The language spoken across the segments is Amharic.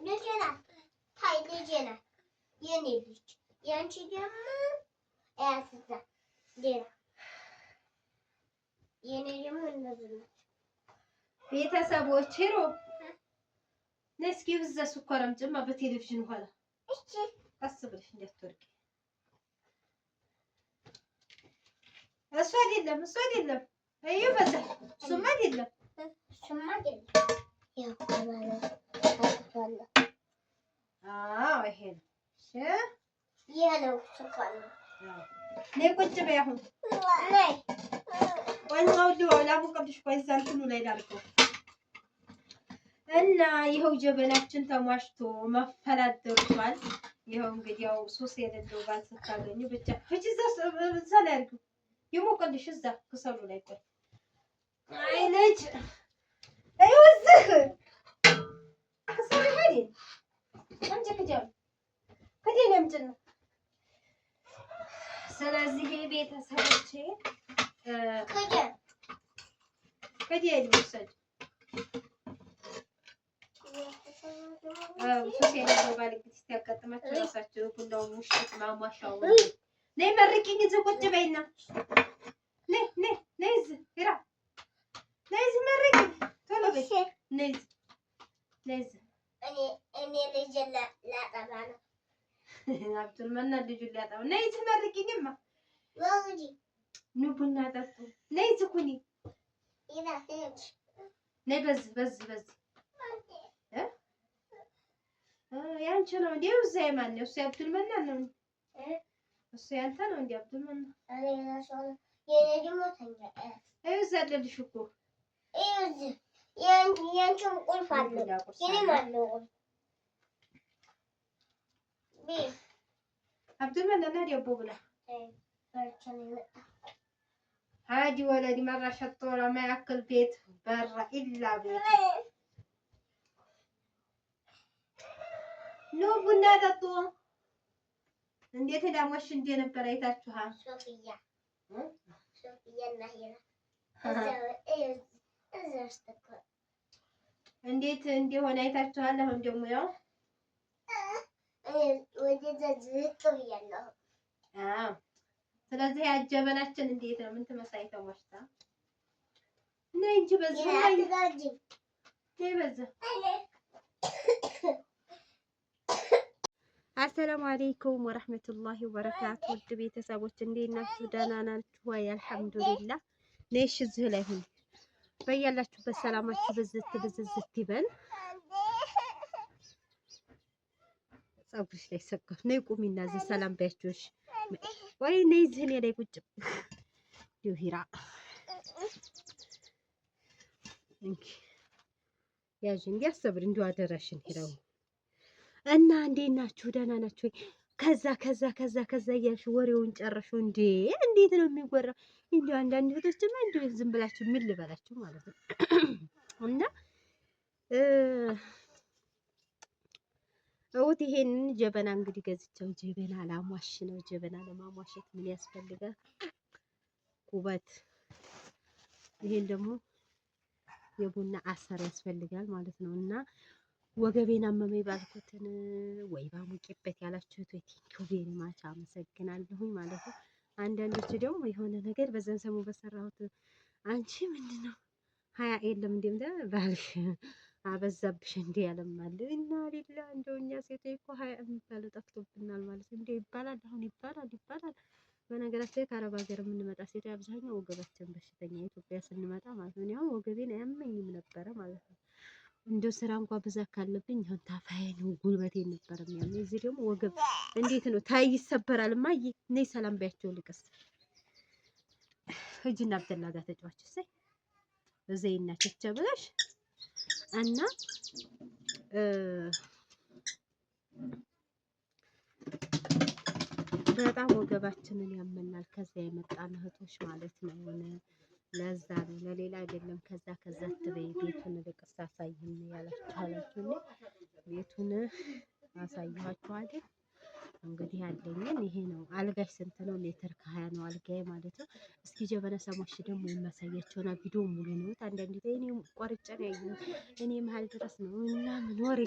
ልጄ ናት። ታይ ልጄ ናት። የኔ ልጅ ያንቺ ደግሞ እያት እዛ ሌላ የኔ ደግሞ እነዚህ ናቸው። ቤተሰቦች ሂሮ ነይ እስኪ ብዛ ስኳር አምጪማ በቴሌቪዥን ኋላ እሺ ቀስ ብለሽ እንዳትወርቂ። እሱ አይደለም እሱ አይደለም። እዩ በዛ እሱማ አይደለም። እሱማ አይደለም። ያው ማለት አዎ ይሄ ነው። እሺ ይሄ ነው ስኳር ነው። ነይ ቁጭ በይ አሁን። ነይ ቆይ ላሙቅልሽ። ቆይ እዛ እንትኑ ላይ ላድርገው እና ይኸው ጀበናችን ተሟሽቶ መፈላት ደርሷል። ይኸው እንግዲህ ያው ሱስ የሌለው ባል ስታገኙ ብቻ ፍቺ እዛ እዛ ላይ አድርጊው ይሞቅልሽ። እዛ ክሰሉ ላይ ቆይ። አይ ልጅ ይኸው እዚህ ክሰሉ ይሄድ አምጪ ክደኑ ክደን አምጪና። ስለዚህ ቤተሰቦቼ ክደን ክደን ውሰድ ሱስ የሌለው ባል እንግዲህ ሲያጋጥማቸው እራሳቸው ቡናውን ሙሽት ማሟሻውን ነይ መርቂኝ፣ እዚህ ቁጭ በይና ነይ ነይ ነይ እዚህ ሂራ ነይ እዚህ መርቂኝ፣ ቶሎ በይ ነይ እዚህ ነይ እዚህ። እኔ ልጄን ላጠባ ነው። አብዱል መናን ልጁን ሊያጠባ ነይ እዚህ መርቂኝማ። ወግዲ ኑ ቡና ጠጡ። ነይ እዚህ ኩኒ ነይ በዚህ በዚህ በዚህ ያንቺ ነው እንዴ? እዛ የማን ነው? እሱ የአብዱል መናን ነው። እሱ ያንተ ነው እንዴ? አብዱል መናን ይኸው እዛ አለልሽ እኮ ያንቺም ቁልፍ አለው የእኔም አለው ቁልፍ። አብዱል መናን ና ዳቦ ብላ هادي ولدي مرة شطورة ما ياكل بيت برا إلا بيت ኑ ቡና ጠጡ። እንዴት ዳሞሽ እንደነበረ አይታችኋል። ሶፊያ ሶፊያ እና ሂራ እዛ ውስጥ እኮ እንዴት እንደሆነ አይታችኋል። አሁን ደግሞ ያው ወደዛ ዝቅ ብያለሁ። አዎ፣ ስለዚህ ያጀበናችን እንዴት ነው? ምን ትመሳይ ተሟሽታ ነይ እንጂ በዚህ ነይ ነይ በዚህ። አሰላሙ አለይኩም ወረህመቱላሂ ወበረካቱ። ውድ ቤተሰቦች እንዴት ናችሁ? ደህና ናችሁ ወይ? አልሐምዱሊላህ። ነይ እሺ፣ እዚህ ላይ ሁኚ። በያላችሁበት ሰላማችሁ ብዝት ብዝዝት ይበል። ፀጉርሽ ላይ ሰካፍ። ነይ ቁሚና እዚህ ሰላም በያቸው። እሺ ወይ ነይ እዚህ እኔ ላይ ቁጭ እንዲሁ ሂራ እንኪ ያዥ እንዲህ አሰብር እንዲሁ አደራሽን ሂራው እና እንዴት ናችሁ? ደህና ናችሁ ወይ? ከዛ ከዛ ከዛ ከዛ እያልሽ ወሬውን ጨረሽው እንዴ? እንዴት ነው የሚወራው? እንዲሁ አንዳንድ እህቶችማ እንዲሁ ዝም ብላችሁ ምን ልበላችሁ ማለት ነው። እና እውት ይሄንን ጀበና እንግዲህ ገዝቼው ጀበና ላሟሽ ነው። ጀበና ለማሟሸት ምን ያስፈልጋል? ኩበት። ይሄን ደግሞ የቡና አሰር ያስፈልጋል ማለት ነው። እና ወገቤን አመመኝ ባልኩትን ወይ ባሙቂበት ያላችሁት ወይ thank you very much አመሰግናለሁኝ ማለት ነው። አንዳንዶቹ ደግሞ የሆነ ነገር በዛን ሰሞን በሰራሁት አንቺ ምንድን ነው ሀያ የለም እንዴ ባልሽ አበዛብሽ እንዴ ያለማል እና ሌላ እንደው እኛ ሴቶች እኮ ሀያ የሚባለው ጠፍቶብናል ማለት ነው። እንዴ ይባላል አሁን ይባላል ይባላል። በነገራችን ላይ ከአረብ ሀገር የምንመጣ ሴቶች አብዛኛው ወገባችን በሽተኛ ኢትዮጵያ ስንመጣ ማለት ነው። እኔ አሁን ወገቤን አያመኝም ነበረ ማለት ነው። እንደው ስራ እንኳ ብዛት ካለብኝ አሁን ታፋዬን ጉልበቴን ነበር የሚያመኝ። እዚህ ደግሞ ወገብ እንዴት ነው ታይ ይሰበራል። እማዬ ነይ ሰላም በያቸው ልቅስ ሂጂና አብደላ ጋር ተጫዋች እሰይ ዘይና ቸቸ ብለሽ እና በጣም ወገባችንን ያመናል። ከዛ የመጣን እህቶች ማለት ነው። ለዛ ነው ለሌላ አይደለም። ከዛ ከዛ ትበይ ቤቱን ልቅስ አሳይን ያላችሁ አላችሁ። ቤቱን አሳየኋችሁ አይደል? እንግዲህ ያለኝን ይሄ ነው። አልጋሽ ስንት ነው? ሜትር ከ20 ነው አልጋዬ ማለት ነው። እስኪ ጀበና ሳሟሽ ደግሞ የማሳያቸውና ቪዲዮ ሙሉ ነው። አንዳንድ ጊዜ እኔ ቆርጬ ነው ያየሁት። እኔ መሀል ድረስ ነው እና ምን ወሬ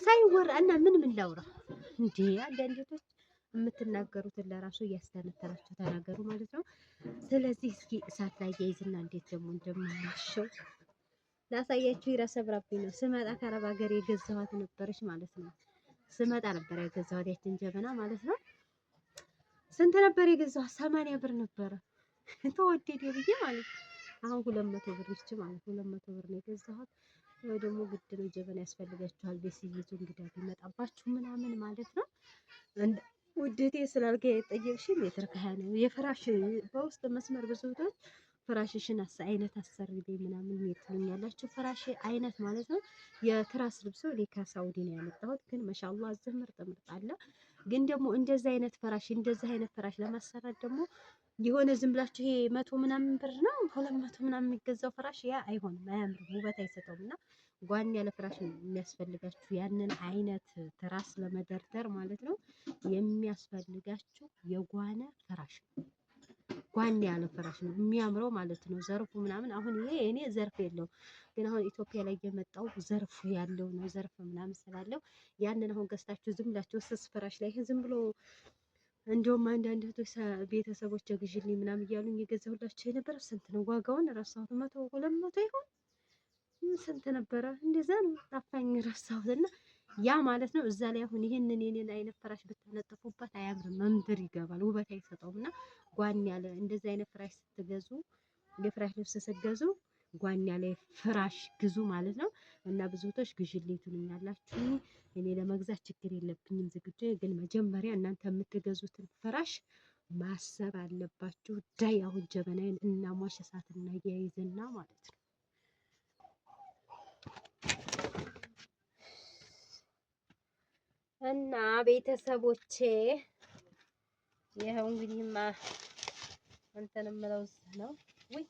ሳይወራ እና ምን ምን ላውራ እንዴ? አንዳንድ ቤቶች የምትናገሩትን ለራሱ እያስተነተናችሁ ተናገሩ ማለት ነው። ስለዚህ እስኪ እሳት ላይ ያይዝና እንዴት ደግሞ እንደማሟሸው ላሳያችሁ። ይረሰብራብኝ ነው ስመጣ ከአረብ ሀገር የገዛኋት ነበረች ማለት ነው። ስመጣ ነበር የገዛኋት ያችን ጀበና ማለት ነው። ስንት ነበር የገዛኋት? 80 ብር ነበረ ተወደደ ብዬ ማለት ነው። አሁን 200 ብር ይች ማለት 200 ብር ነው የገዛኋት። ወይ ደግሞ ግድ ነው ጀበና ያስፈልጋችኋል። ቤት ሲይዙ እንግዳ ቢመጣባችሁ ምናምን ማለት ነው። ውዴቴ ስላልጋ የጠየቅሽ ሜትር ከ20 ነው የፍራሽ በውስጥ መስመር ብዙ እህቶች ፍራሽሽን አይነት አሰሪልኝ ምናምን ትሉኛላችሁ። ፍራሽ አይነት ማለት ነው የትራስ ልብሶ እኔ ከሳውዲ ነው ያመጣሁት። ግን ማሻአላህ እዚህ ምርጥ ምርጥ አለ። ግን ደግሞ እንደዚህ አይነት ፍራሽ እንደዚህ አይነት ፍራሽ ለማሰራት ደግሞ የሆነ ዝም ብላችሁ ይሄ 100 ምናምን ብር ነው 200 ምናምን የሚገዛው ፍራሽ ያ አይሆንም፣ አያምርም፣ ውበት አይሰጠውም። እና ጓን ያለ ፍራሽ ነው የሚያስፈልጋችሁ ያንን አይነት ትራስ ለመደርደር ማለት ነው የሚያስፈልጋችሁ የጓነ ፍራሽ ነው። ጓን ያለ ፍራሽ ነው የሚያምረው ማለት ነው። ዘርፉ ምናምን አሁን ይሄ እኔ ዘርፍ የለውም፣ ግን አሁን ኢትዮጵያ ላይ የመጣው ዘርፉ ያለው ነው። ዘርፍ ምናምን ስላለው ያንን አሁን ገዝታችሁ ዝም ብላችሁ ስስ ፍራሽ ላይ ይሄ ዝም ብሎ እንደውም አንዳንድ እህቶች ቤተሰቦች ግዢልኝ ምናምን እያሉኝ የገዛሁላቸው የነበረው ስንት ነው ዋጋውን ረሳሁት። 100 200 ይሆን ስንት ነበረ? እንደዛ ነው ጠፋኝ፣ ረሳሁት። እና ያ ማለት ነው እዛ ላይ አሁን ይሄንን የኔን አይነት ፍራሽ ብታነጥፉበት አያምርም፣ መንድር ይገባል፣ ውበት አይሰጠውም። እና ጓን ያለ እንደዚህ አይነት ፍራሽ ስትገዙ የፍራሽ ልብስ ስትገዙ ጓን ያለ ፍራሽ ግዙ ማለት ነው። እና ብዙ እህቶች ግዢልኝ ትሉኛላችሁ። እኔ ለመግዛት ችግር የለብኝም ዝግጁ፣ ግን መጀመሪያ እናንተ የምትገዙትን ፍራሽ ማሰብ አለባችሁ። ዳይ አሁን ጀበናዬን እናሟሽ እሳት እናያይዝና ማለት ነው። እና ቤተሰቦቼ ይኸው እንግዲህማ እንትን የምለው እዚህ ነው። ውይ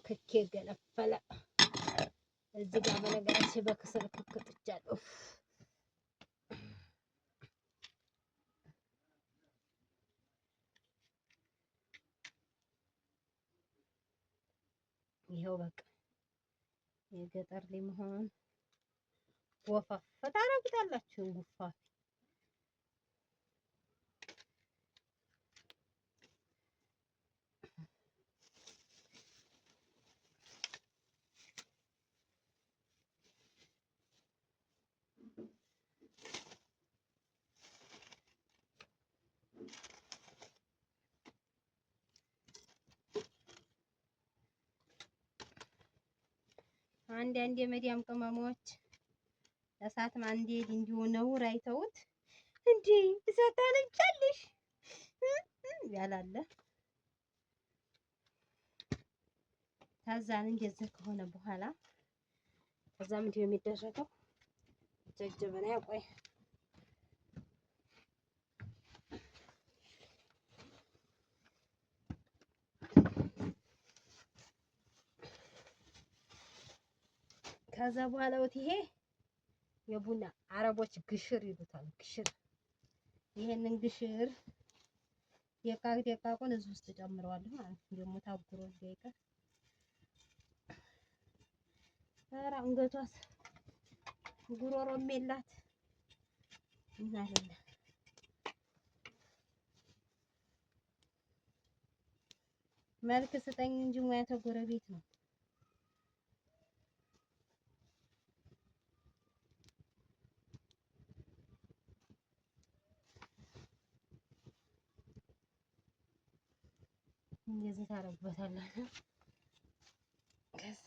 ክኬ ገነፈለ እዚህ ጋር በነገራችን በክስል ክክ ጥጃለሁ። ይኸው በቃ የገጠር ላይ መሆን ወፋፍ ታረጉታላችሁ። ጉፋፍ አንዳንድ የመዲያም ቅመሞች እሳት ማንደድ እንዲሁ ነውር አይተውት እንዴ እሳት ታነጃለሽ ያላለ። ከዛን እንደዚህ ከሆነ በኋላ ከዛ ምንድን ነው የሚደረገው? ጀበና ያቆይ ከዛ በኋላ ይሄ የቡና አረቦች ግሽር ይሉታል። ግሽር ይሄንን ግሽር ደቃቅ ደቃቁን እዚህ ውስጥ ጨምረዋለሁ ማለት ነው። ደግሞ ታጉሮ እንዳይቀር። ኧረ አንገቷስ ጉሮሮም የላት እና አይደለ መልክ ስጠኝ እንጂ ሙያ ተጎረቤት ነው። እንደዚህ ታረጉበታላችሁ። ከዛ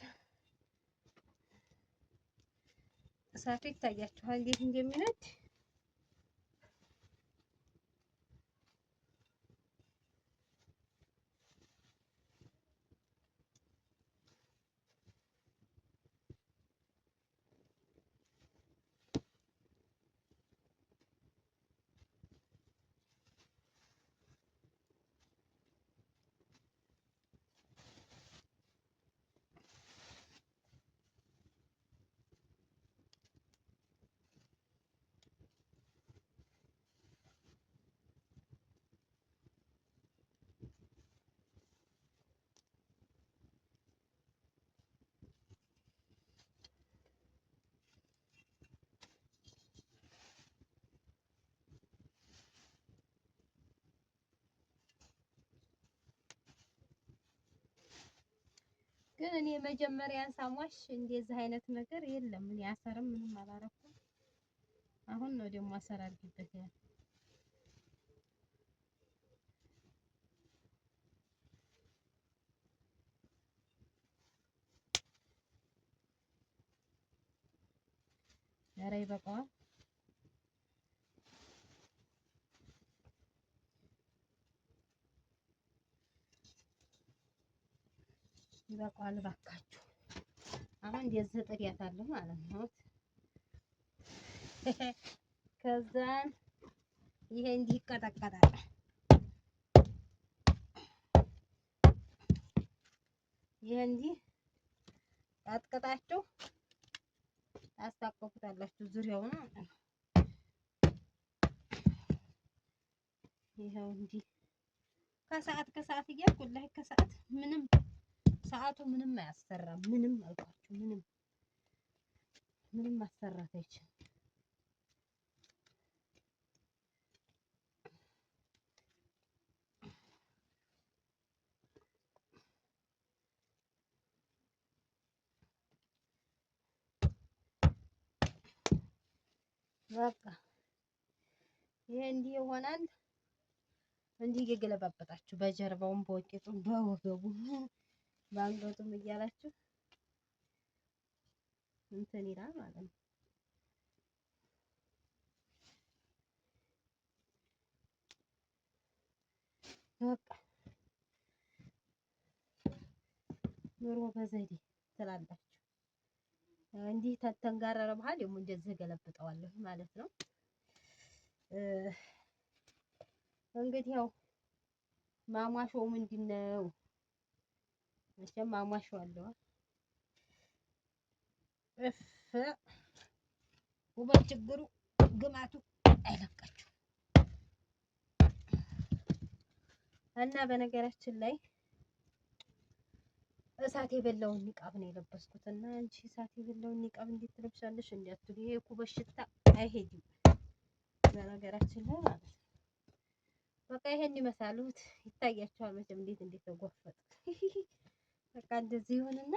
እሳቱ ይታያችኋል እንዴት እንደሚነድ። ግን እኔ መጀመሪያን ሳሟሽ እንደዚህ አይነት ነገር የለም። እኔ አሰርም ምንም አላረኩም። አሁን ነው ደግሞ አሰር አድርጊበት ያለ። ኧረ ይበቃዋል። ይበቃዋል እባካችሁ። አሁን እንደዚህ ጥሪያታለሁ ማለት ነው። ከዛን ይሄ እንዲህ ይቀጠቀጣል። ይሄ እንዲህ ቀጥቅጣችሁ ታስታቅፉታላችሁ ዙሪያውን ማለት ነው። ይኸው እንዲህ ከሰዓት ከሰዓት እያልኩ ወላሂ ከሰዓት ምንም ሰዓቱ ምንም አያሰራም። ምንም አልኳችሁ፣ ምንም ምንም ማሰራት አይችልም። በቃ ይሄ እንዲህ ይሆናል። እንዲህ እየገለባበጣችሁ በጀርባውም በወቄጡም በወገቡም በአንገቱም እያላችሁ እንትን ይላል ማለት ነው። በቃ ኑሮ በዘዴ ትላላችሁ። እንዲህ ተንጋረረ በኋላ ደግሞ እንደዚህ ገለብጠዋለሁ ማለት ነው። እንግዲህ ያው ማሟሾው ምንድን ነው? መቼም ማሟሾው አለው። እፍ ውበት ችግሩ ግማቱ አይለቃችሁ እና በነገራችን ላይ እሳት የበላውን ኒቃብ ነው የለበስኩት። እና አንቺ እሳት የበላውን ኒቃብ እንዴት ትለብሻለሽ? እንዲያትሉ ይሄ እኮ በሽታ አይሄድም በነገራችን ላይ ማለት ነው። በቃ ይሄን ይመስላል። ይታያችኋል መቼም እንዴት እንዴት ተጎፈጥ። በቃ እንደዚህ ይሆንና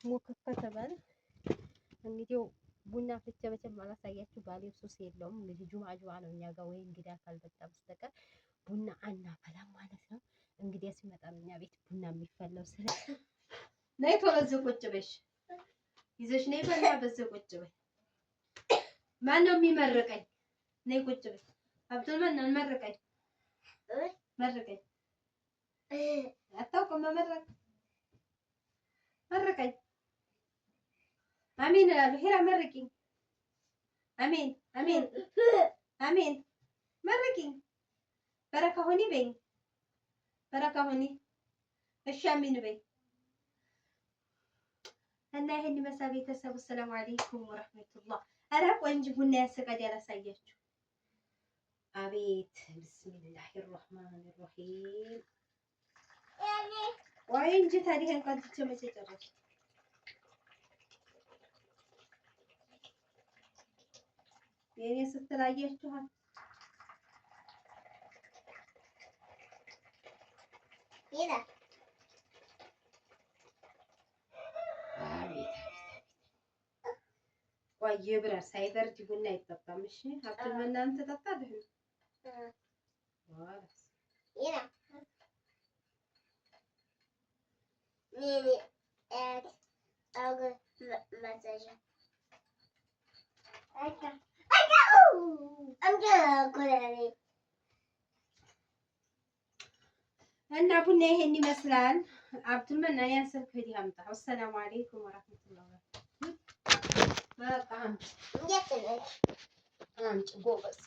ሞክክ ከተባለ እንግዲህ ቡና ፍቼ መቼም አላሳያችሁ። ባሌ ሱስ የለውም። እንግዲህ ጁምአ ጁምአ ነው እኛ ጋር ወይ እንግዳ ካልመጣ በስተቀር ቡና አናፈላም ማለት ነው። እንግዲህ ሲመጣ ነው እኛ ቤት ቡና የሚፈላው። ስለ ነይ ቶሎ እዚህ ቁጭ በሽ ይዘሽ ነይ በላ በዚህ ቁጭ በይ። ማን ነው የሚመርቀኝ? ነይ ቁጭ በይ። አብዱል መናን መርቀኝ፣ መርቀኝ። አታውቅም መመረቅ? መርቀኝ። አሜን እላለሁ። ሂራ መርቂኝ። አሜን አሜን አሜን። መርቂኝ። በረካ ሁኒ በይኝ። በረካ ሁኒ። እሺ አሜን በይ። እና ይሄን ይመስላል ቤተሰቡ። ሰላም አለይኩም ወራህመቱላህ። ኧረ ቆይ እንጂ ቡና ያሰቃድ ያላሳያችሁ። አቤት ብስሚላሂ ራህማን ራሂም። ቆይ እንጂ ታዲያ ይሄን ቀድቼ መቼ ጨረስኩ? የኔ ስትላያችኋል። ይላል አቤት አቤት አቤት። ቆይ ይብረር፣ ሳይበርድ ቡና አይጠጣም። እሺ አብዱል መናን ትጠጣለህ? ይላል እና ቡና ይሄን ይመስላል። አብዱል መናን ያን ስልክ ሂድ አምጣ። ወሰላሙ አለይኩም ወራህመቱላሂ ወበረካቱ። በቃ አምጪ አምጪ ጎበዝ።